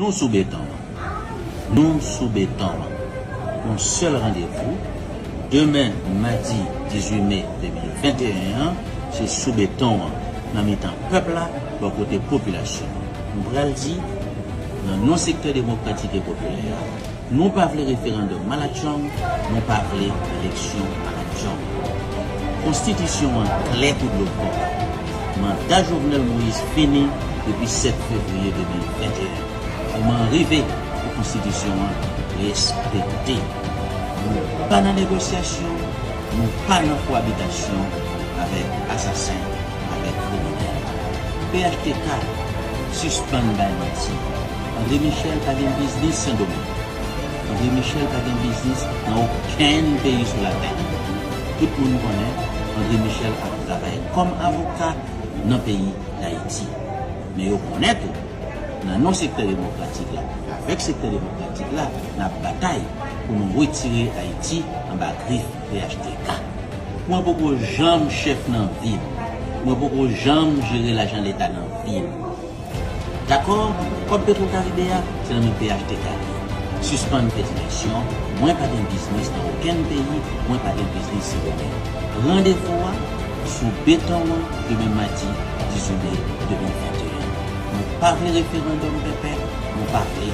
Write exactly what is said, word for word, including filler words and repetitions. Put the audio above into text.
Nou sou beton an. Nou sou beton an. Yon sèl randevou. Demen, madi dizuit me de mil venteyen an, se sou beton an, nan mitan pèp la, bò kote popilasyon an. Nou pral di, nan non sektè demokratik e popilè a, nou pa vle referandòm malatchong, nou pa vle eleksyon malatchong. Konstitisyon an klè kou dlo kòk. Manda Jovenel Moïse fini depi sèt fevriye de mil venteyen. Moman an rive pou konstitisyon an respekte. Nou pa nan negosyasyon, nou pa nan koabitasyon avèk asasen, avèk kriminèl. P H T K, sispann bay manti. André Michel pa gen biznis Sendomeng. André Michel pa gen biznis nan okenn peyi sou latè. Tout moun konnen André Michel ap travay kòm avoka nan peyi Dayiti. Men yo konnen tou, nan non sektè demokratik la, avèk sektè demokratik la, n ap batay pou nou retire Ayiti anba grif P H T K. Mwen poko janm chèf nan vi m. Mwen poko janm jere lajan leta nan vi m. Dakò? Kòb Petro Karibe a, se nan men P H T K li ye. Sispann fè divèsyon, mwen pa gen biznis nan okenn peyi, mwen pa gen biznis Sendomeng. Randevou a sou beton an demen madi dizuit me de mil venteyen. Nou pa vle referandòm pèpè, nou pa vle